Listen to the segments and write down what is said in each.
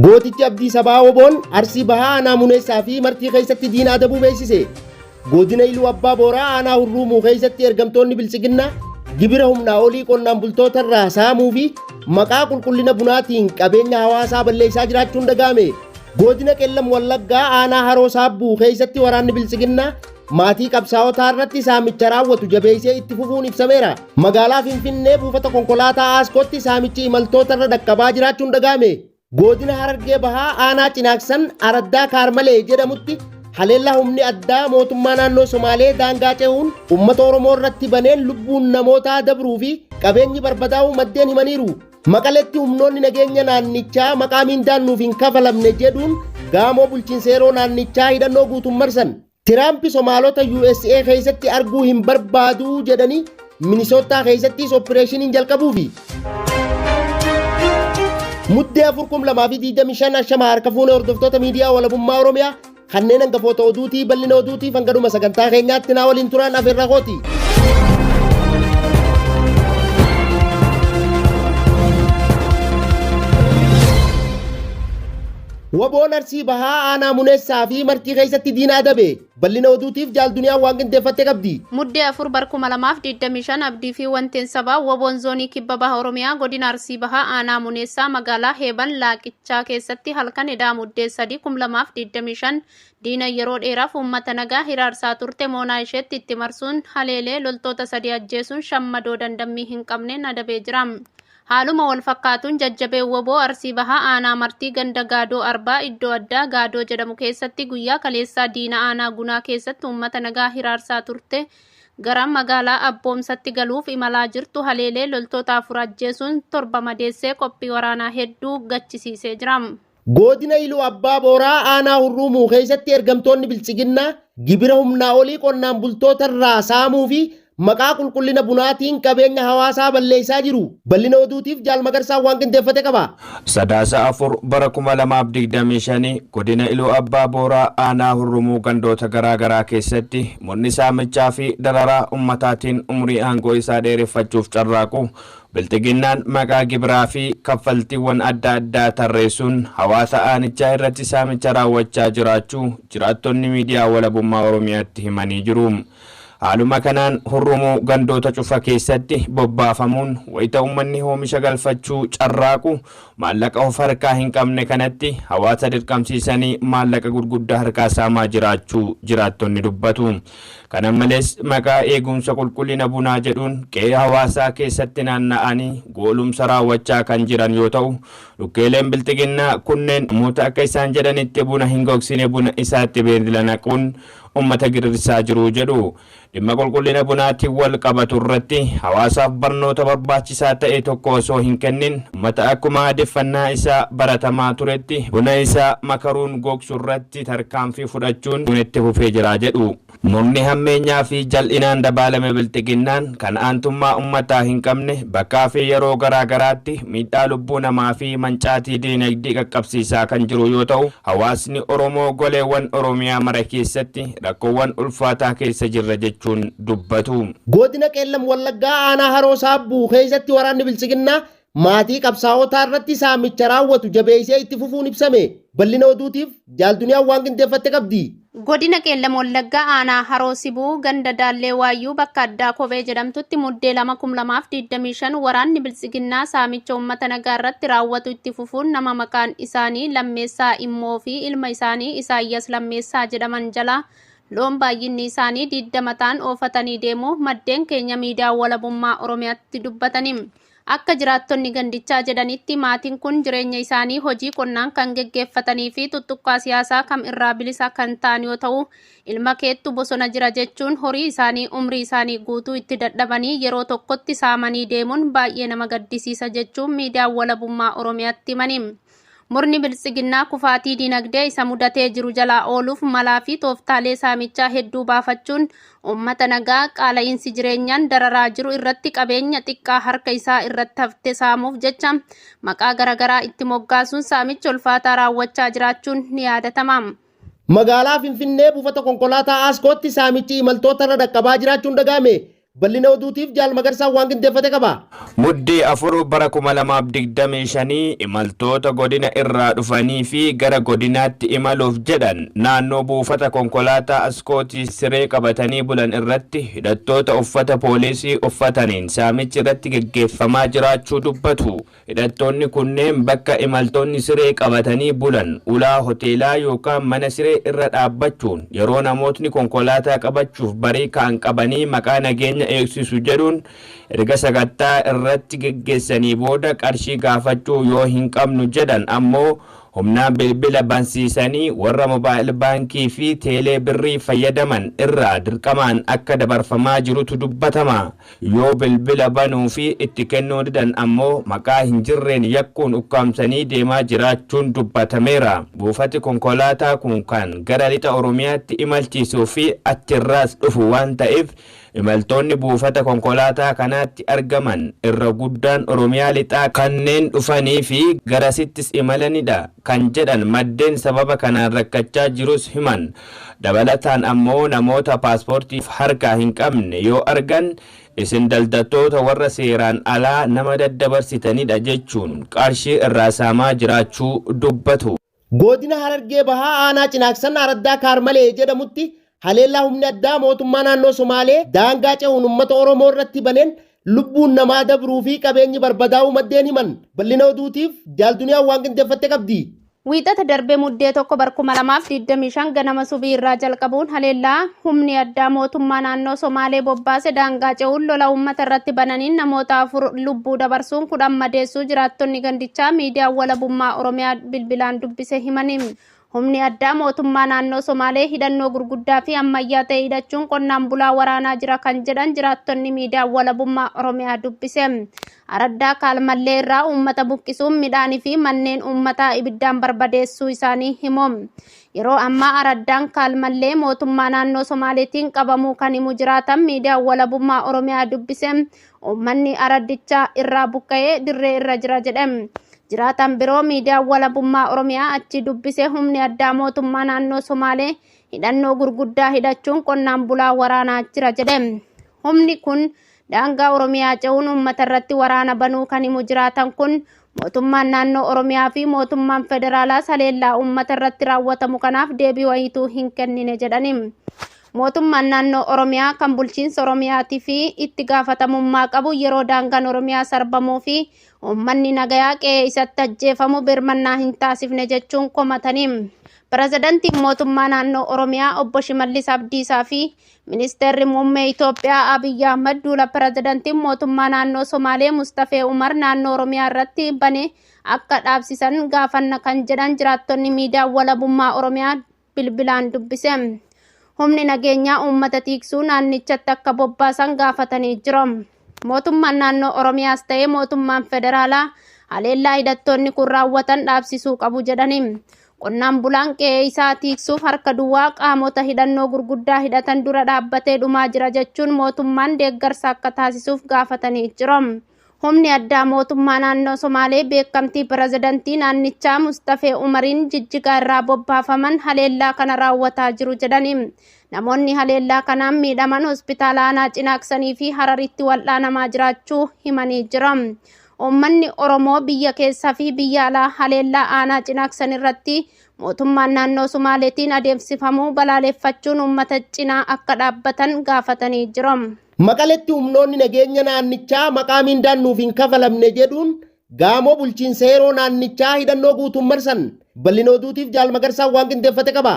Gootichi Abdii Sabaa Woboon Arsii Bahaa Aanaa Muneessaa fi Martii keessatti diina adabuu beeksise. Godina Iluu Abbaa Booraa Aanaa Hurruumuu keessatti ergamtoonni Biltsiginnaa gibira humnaa olii qonnaan bultoota irraa saamuu fi maqaa qulqullina bunaatiin qabeenya hawaasaa balleessaa jiraachuun dhaga'ame. Godina Qellam Wallaggaa Aanaa Haroo Saabbuu keessatti waraanni Biltsiginnaa maatii qabsaa'otaa irratti saamicha raawwatu jabeessee itti fufuun ibsameera. Magaalaa Finfinnee buufata konkolaataa Aaskootti saamichi imaltoota irra dhaqqabaa jiraachuun dhaga'ame. Godina Harargee Bahaa Aanaa Cinaaksan Araddaa Kaarmalee jedhamutti haleellaa humni addaa mootummaa naannoo Somaalee daangaa ce'uun uummata Oromoo irratti baneen lubbuun namootaa dabruu fi qabeenyi barbadaa'uu maddeen himaniiru. Maqaletti humnoonni nageenya naannichaa maqaa miindaan nuuf hin kafalamne jedhuun gaamoo bulchiinsa yeroo naannichaa hidhannoo guutuun marsan. Tiraampi Somaalota USA keessatti arguu hin barbaadu jedhanii Minisootaa keessattis opereeshiniin jalqabuufi. Muddee 4,2025 ashama harka fuune hordoftoota miidiyaa walabummaa Oromiyaa kanneen hangafoota oduutii bal'ina oduutiif hangadhuma sagantaa keenyaatti naa waliin turaan afeerraa kooti. Waboon Arsii Bahaa Aanaa Muneessaa fi Martii keessatti diina adabe. Bal'ina oduutiif Jaal Duniyaan waan qindeeffatte qabdi. Muddee 4 bar 2025 Abdii fi Wanteen Sabaa Waboon Zoonii Kibba Baha Oromiyaa Godina Arsii Bahaa Aanaa Muneessaa Magaalaa Heeban Laaqichaa keessatti halkan edaa Muddee 3 2025 diina yeroo dheeraaf uummata nagaa hiraarsaa turte moonaa isheetti itti marsuun haleelee loltoota 3 ajjeesuun 5 madoo dandammii hin qabneen adabee jira. Haaluma wal fakkaatuun jajjabeen wbo Arsii Bahaa aanaa Martii ganda Gaadoo Arbaa iddoo addaa Gaadoo jedhamu keessatti guyyaa kaleessaa diina aanaa Gunaa keessatti uummata nagaa hiraarsaa turte gara magaalaa Abboomsatti galuuf imalaa jirtu haleelee loltoota 4 ajjeesuun 7 madeessee qophii waraanaa hedduu gachisiisee jira. Godina Iluu Abbaa Booraa aanaa Hurruumuu keessatti ergamtoonni Biltsiginnaa gibira humnaa olii qonnaan bultoota irraa saamuu fi maqaa qulqullina bunaatiin qabeenya hawaasaa balleessaa jiru. Bal'ina oduutiif Jaal Magarsaan waan qindeeffate qaba. Sadaasa 4 bara 2025 Godina Iluu Abbaa Booraa aanaa Hurrumuu gandoota garaa garaa keessatti murni saamichaa fi dararaa ummataatiin umurii aangoo isaa dheereffachuuf carraaqu Bilxiginnaan maqaa gibiraa fi kaffaltiiwwan adda addaa tarreessuun hawaasa aanichaa irratti saamicha raawwachaa jiraachuu jiraattonni miidiyaa Walabummaa Oromiyaatti himanii jiru. Haaluma kanaan Hurrumuu gandoota cufa keessatti bobbaafamuun wayita uummanni hoomisha galfachuu carraaqu maallaqa of harkaa hin qabne kanatti hawaasa dirqamsiisanii maallaqa gurguddaa harkaa saamaa jiraachuu jiraattonni dubbatu. Kana malees maqaa eegumsa qulqullina bunaa jedhuun qe'ee hawaasaa keessatti naanna'anii goolumsa raawwachaa kan jiran yoo ta'u, lukkeeleen Bilxiginnaa kunneen namoota akka isaan jedhanitti buna hin gogsine buna isaatti beenzila naquun uummata gidirsaa jiru jedhu. Dhimma qulqullina bunaatiin wal qabatu irratti hawaasaaf barnoota barbaachisaa ta'e tokko osoo hin kennin uummata akkuma aadeffannaa isaa baratamaa turetti buna isaa makaruun gogsu irratti tarkaanfii fudhachuun itti fufee jira jedhu. Murni hammeenyaa fi jal'inaan dabaalame Bilxiginnaan kan aantummaa uummataa hin qabne bakkaa fi yeroo garaa garaatti miidhaa lubbuu namaa fi mancaatii diinagdee qaqqabsiisaa kan jiru yoo ta'u, hawaasni Oromoo goleewwan Oromiyaa mara keessatti rakkoowwan ulfaataa keessa jirra jechuun dubbatu. Godina Qeellam Wallaggaa aanaa Haroo Saabbuu keessatti waraanni Biltsiginnaa maatii qabsaa'otaa irratti saamicha raawwatu jabeessee itti fufuun ibsame. Bal'ina oduutiif Jaal Duniyaan waan qindeeffatte qabdi. Godina Qeellam Wallaggaa aanaa Haroo Sibuu ganda Daallee Waayyuu bakka addaa Kophee jedhamtutti Muddee 2,2025 waraanni Biltsiginnaa saamicha uummata nagaa irratti raawwatu itti fufuun nama maqaan isaanii Lammeessaa Immoo fi ilma isaanii Isaayyas Lammeessaa jedhaman jalaa loon baay'inni isaanii 20 ta'an oofatanii deemuu maddeen keenya miidiyaa Walabummaa Oromiyaatti dubbatani. Akka jiraattonni gandichaa jedhanitti maatiin kun jireenya isaanii hojii qonnaan kan geggeeffatanii fi tuttuqqaa siyaasaa kam irraa bilisa kan ta'an yoo ta'u, ilma keettu bosona jira jechuun horii isaanii umrii isaanii guutuu itti dadhabanii yeroo tokkotti saamanii deemuun baay'ee nama gaddisiisa jechuun miidiyaan Walabummaa Oromiyaatti himani. Murni Biltsiginnaa kufaatii dinagdee isa mudatee jiru jalaa ooluuf malaa fi tooftaalee saamichaa hedduu baafachuun uummata nagaa qaala'iinsi jireenyaan dararaa jiru irratti qabeenya xiqqaa harka isaa irratti hafte saamuuf jecha maqaa garaagaraa itti moggaasuun saamicha ulfaataa raawwachaa jiraachuun ni yaadatama. Magaalaa Finfinnee buufata konkolaataa Aaskootti saamichi imaltoota irra dhaqqabaa jiraachuun dhaga'ame. Bal'ina oduutiif Jaal Magarsaan waan qindeeffate qaba. Muddee 4 bara 2025 imaltoota godina irraa dhufanii fi gara godinaatti imaluuf jedhan naannoo buufata konkolaataa Askootii siree qabatanii bulan irratti hidhattoota uffata poolisii uffataniin saamichi irratti geggeeffamaa jiraachuu dubbatu. Hidhattoonni kunneen bakka imaltoonni siree qabatanii bulan ulaa hoteelaa yookaan mana siree irra dhaabbachuun yeroo namootni konkolaataa qabachuuf barii ka'an qabanii maqaa nageenya eegsisu jedhuun erga sakattaa irratti geggeessanii booda qarshii gaafachuu, yoo hin qabnu jedhan ammoo humnaan bilbila bansiisanii warra mobaayil baankii fi teelee birrii fayyadaman irraa dirqamaan akka dabarfamaa jirutu dubbatama. Yoo bilbila banuu fi itti kennuu didan ammoo maqaa hin jirreen yakkuun ukkaamsanii deemaa jiraachuun dubbatameera. Buufati konkolaataa kun kan gara lixa Oromiyaatti imalchiisuu fi achirraas dhufu waan ta'eef imaltoonni buufata konkolaataa kanaatti argaman irra guddaan Oromiyaa lixaa kanneen dhufanii fi garasittis imalanidha kan jedhan maddeen sababa kanaan rakkachaa jirus himan. Dabalataan ammoo namoota paaspoortii harkaa hin qabne yoo argan isin daldaltoota warra seeraan alaa nama daddabarsitanidha jechuun qarshii irraa saamaa jiraachuu dubbatu. Godina Harargee Bahaa aanaa Cinaaksan Araddaa Kaarmalee jedhamutti haleellaa humni addaa mootummaa naannoo Somaalee daangaa ce'uun uummata Oromoo irratti baneen lubbuun namaa dabruu fi qabeenyi barbadaa'uu maddeen himan. Bal'ina oduutiif Jaalduniyaan waan qindeeffatte qabdi. Wiixata darbee Muddee 1 bar 2025 ganama subii irraa jalqabuun haleellaa humni addaa mootummaa naannoo Somaalee bobbaase daangaa ce'uun lola uummata irratti bananiin namoota 4 lubbuu dabarsuun 10 madeessuu jiraattonni gandichaa miidiyaa walabummaa Oromiyaa bilbilaan dubbise himanii. Humni addaa mootummaa naannoo Somaalee hidhannoo gurguddaa fi ammayyaa ta'e hidhachuun qonnaan bulaa waraanaa jira kan jedhan jiraattonni miidiyaa walabummaa Oromiyaa dubbise. Araddaa Kaalmallee irraa uummata buqqisuun midhaanii fi manneen uummataa ibiddaan barbadeessuu isaanii himu. Yeroo ammaa araddaan Kaalmallee mootummaa naannoo Somaaleetiin qabamuu kan himu jiraatan miidiyaa walabummaa Oromiyaa dubbise. Uummanni araddichaa irraa buqqa'ee dirree irra jira jedhe. Jiraatan biroo miidiyaa walabummaa Oromiyaa achi dubbise humni addaa mootummaa naannoo Somaalee hidhannoo gurguddaa hidhachuun qonnaan bulaa waraanaa jira jedhe. Humni kun daangaa Oromiyaa ce'uun uummata irratti waraana banuu kan himu jiraatan kun mootummaan naannoo Oromiyaa fi mootummaan federaalaas haleellaa uummata irratti raawwatamu kanaaf deebii wayiituu hin kennine jedhani. Mootummaan naannoo Oromiyaa kan bulchiinsa Oromiyaatii fi itti gaafatamummaa qabu yeroo daangaan Oromiyaa sarbamuu fi uummanni nagayaa qe'ee isatti ajjeefamu birmannaa hin taasifne jechuun komatanii. Pirezidantiin mootummaa naannoo Oromiyaa obbo Shimallis Abdiisaa fi Ministeerri muummee Itoophiyaa Abiyyi Ahmad duula pirezidantiin mootummaa naannoo Somaalee Mustafee Umar naannoo Oromiyaa irratti bane akka dhaabsisan gaafanna kan jedhan jiraattonni miidiyaa walabummaa Oromiyaa bilbilaan dubbise. Humni nageenyaa uummata tiiksuu naannichatti akka bobbaasan gaafatanii jiru. Mootummaan naannoo Oromiyaas ta'ee mootummaan federaalaa haleellaa hidhattoonni kun raawwatan dhaabsisuu qabu jedhani. Qonnaan bulaan qe'ee isaa tiiksuuf harka duwwaa qaamota hidhannoo gurguddaa hidhatan dura dhaabbatee dhumaa jira jechuun mootummaan deeggarsa akka taasisuuf gaafatanii jiru. Humni addaa mootummaa naannoo Somaalee beekamtii pirezidantii naannichaa Mustafee Umariin Jijjigaa irraa bobbaafaman haleellaa kana raawwataa jiru jedhani. Namoonni haleellaa kanaan miidhaman hospitaala aanaa Cinaaksanii fi Hararitti wal'aanamaa jiraachuu himanii jiru. Uummanni Oromoo biyya keessaa fi biyya alaa haleellaa aanaa Cinaaksan irratti mootummaan naannoo Somaaleetiin adeemsifamuu balaaleffachuun uummata cinaa akka dhaabbatan gaafatanii jiru. Maqaletti humnoonni nageenya naannichaa maqaa miindaan nuuf hin kafalamne jedhuun gaamoo bulchiinsa yeroo naannichaa hidhannoo guutuun marsan. Bal'ina oduutiif Jaal Magarsaan waan qindeeffate qaba.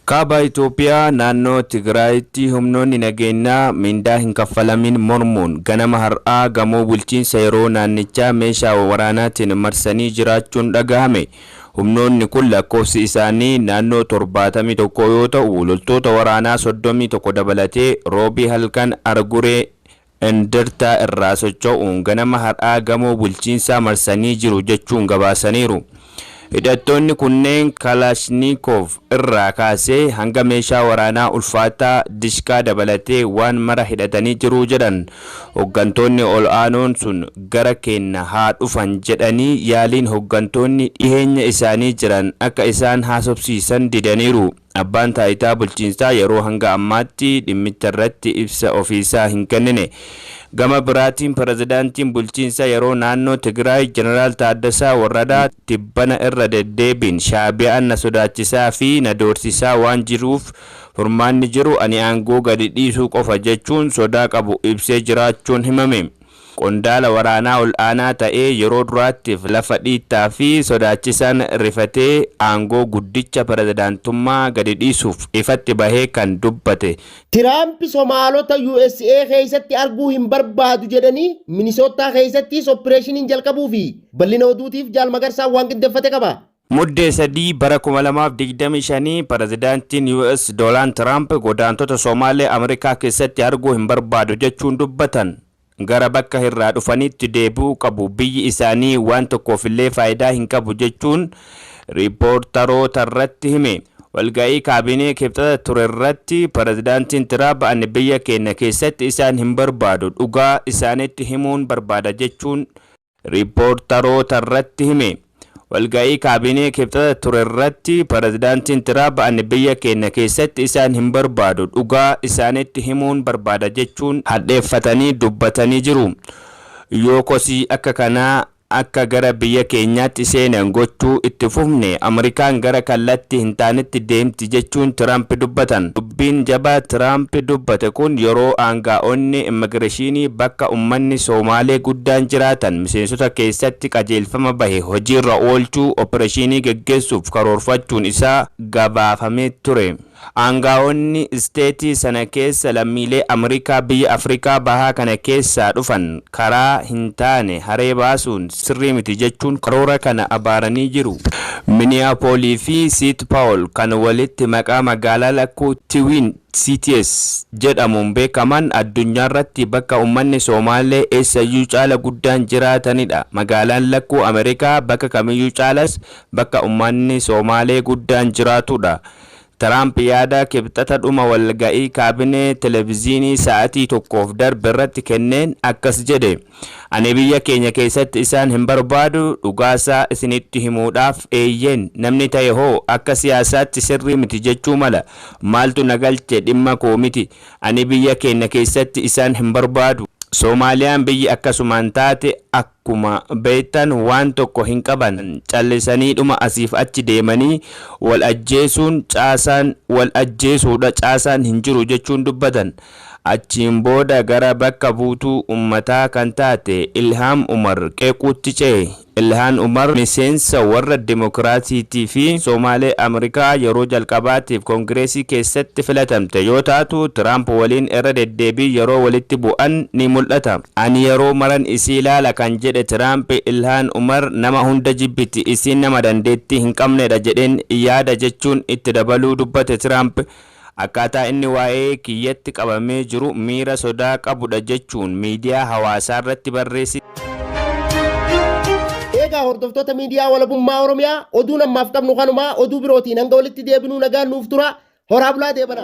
Kaaba Itoophiyaa naannoo Tigraayitti humnoonni nageenyaa mindaa hin kaffalamin mormuun ganama har'aa gamoo bulchiinsa yeroo naannichaa meeshaa waraanaatiin marsanii jiraachuun dhagahame. Humnoonni kun lakkoofsi isaanii naannoo 71 yoo ta'u, loltoota waraanaa 31 dabalatee roobii halkan Arguree Indirtaa irraa socho'uun ganama har'aa gamoo bulchiinsaa marsanii jiru jechuun gabaasaniiru. Hidhattoonni kunneen Kalaashnikov irraa kaasee hanga meeshaa waraanaa ulfaataa dishqaa dabalatee waan mara hidhatanii jiru jedhan. Hoggantoonni ol aanoon sun gara keenna haa dhufan jedhanii yaaliin hoggantoonni dhiheenya isaanii jiran akka isaan haasofsiisan didaniiru. Abbaan taayitaa bulchiinsaa yeroo hanga ammaatti dhimmicha irratti ibsa ofiisaa hin kennine. Gama biraatiin pirezidaantiin bulchiinsa yeroo naannoo Tigraay Jeneraal Taaddasaa Warradaa tibbana irra deddeebiin Shaabiyaan na sodaachisaa fi na doorsisaa waan jiruuf furmaanni jiru ani aangoo gadi dhiisuu qofa jechuun sodaa qabu ibsee jiraachuun himame. Qondaala waraanaa ol aanaa ta'ee yeroo duraattiif lafa dhiittaa fi sodaachisaan rifatee aangoo guddicha pirezidaantummaa gadi dhiisuuf ifatti bahee kan dubbate. Tiraamp Somaalota USA keessatti arguu hin barbaadu jedhanii Minisootaa keessattis opereeshiniin jalqabuu fi bal'ina oduutiif Jaal Magarsaan waan qindeeffate qaba. Muddee 3 bara 2025 pirezidaantiin US Doonaald Tiraamp godaantota Somaalee Ameerikaa keessatti arguu hin barbaadu jechuun dubbatan. Gara bakka irraa dhufanitti deebi'uu qabu, biyyi isaanii waan tokkoofillee faayidaa hin qabu jechuun riippoortaroota irratti hime. Walga'ii kaabinee Kibxata ture irratti pirezidaantiin Tiraamp ani biyya keenya keessatti isaan hin barbaadu, dhugaa isaanitti himuun barbaada jechuun riippoortaroota irratti hime. Walga'ii kaabinee Kibxata ture irratti pirezidaantiin Tiraamp ani biyya keenya keessatti isaan hin barbaadu, dhugaa isaanitti himuun barbaada jechuun hadheeffatanii dubbatanii jiru. Yoo kosii akka kanaa akka gara biyya keenyaatti seenan gochuu itti fufne Ameerikaan gara kallattii hin taanetti deemti jechuun Tiraamp dubbatan. Dubbiin jabaa Tiraamp dubbate kun yeroo aangaa'onni immigireeshinii bakka uummanni Somaalee guddaan jiraatan miseensota keessatti qajeelfama bahe hojiirra oolchuu opereeshinii geggeessuuf karoorfachuun isaa gabaafamee ture. Aangaa'onni isteetii sana keessa lammiilee Ameerikaa biyya Afrikaa bahaa kana keessaa dhufan karaa hin taane haree baasuun sirrii miti jechuun karoora kana abaaranii jiru. Minneapolis fi St. Paul kan walitti maqaa magaalaa lakkuu Twin Cities jedhamuun beekaman addunyaa irratti bakka uummanni Somaalee eessayyuu caala guddaan jiraatanidha. Magaalaan lakkuu Ameerikaa bakka kamiyyuu caalas bakka uummanni Somaalee guddaan jiraatudha. Tiraamp yaada Kibxata dhuma walga'ii kaabinee televiziinii sa'aatii tokkoof darbe irratti kenneen akkas jedhe. Ani biyya keenya keessatti isaan hin barbaadu, dhugaasaa isinitti himuudhaaf eeyyeen namni ta'e hoo akka siyaasaatti sirrii miti jechuu mala. Maaltu na galche, dhimma koo miti. Ani biyya keenya keessatti isaan hin barbaadu. Soomaaliyaan biyyi akkasumaan taate, akkuma beektan waan tokko hin qaban, callisanii dhuma asiif achi deemanii wal ajjeesuun caasaan wal ajjeesuudha, caasaan hin jiru jechuun dubbatan. Achiin booda gara bakka buutuu uummataa kan taate Ilhaam Umar qeequutti ce'e. Ilhaan Umar miseensa warra Dimokiraatiitii fi Somaalee Ameerikaa yeroo jalqabaatiif Koongireesii keessatti filatamte yoo taatu, Tiraamp waliin irra deddeebii yeroo walitti bu'an ni mul'ata. Ani yeroo maran isii ilaala kan jedhe Tiraamp, Ilhaan Umar nama hunda jibbiti, isiin nama dandeettii hin qabnedha jedheen yaada jechuun itti dabaluu dubbate Tiraamp. Akkaataa inni waa'ee kiyyatti qabamee jiru miira sodaa qabudha jechuun miidiyaa hawaasaa irratti barreessite. Egaa hordoftoota miidiyaa Walabummaa Oromiyaa, oduun ammaaf qabnu kanumaa. Oduu birootiin hanga walitti deebinuu nagaan nuuf tura. Horaa bulaa, deebana.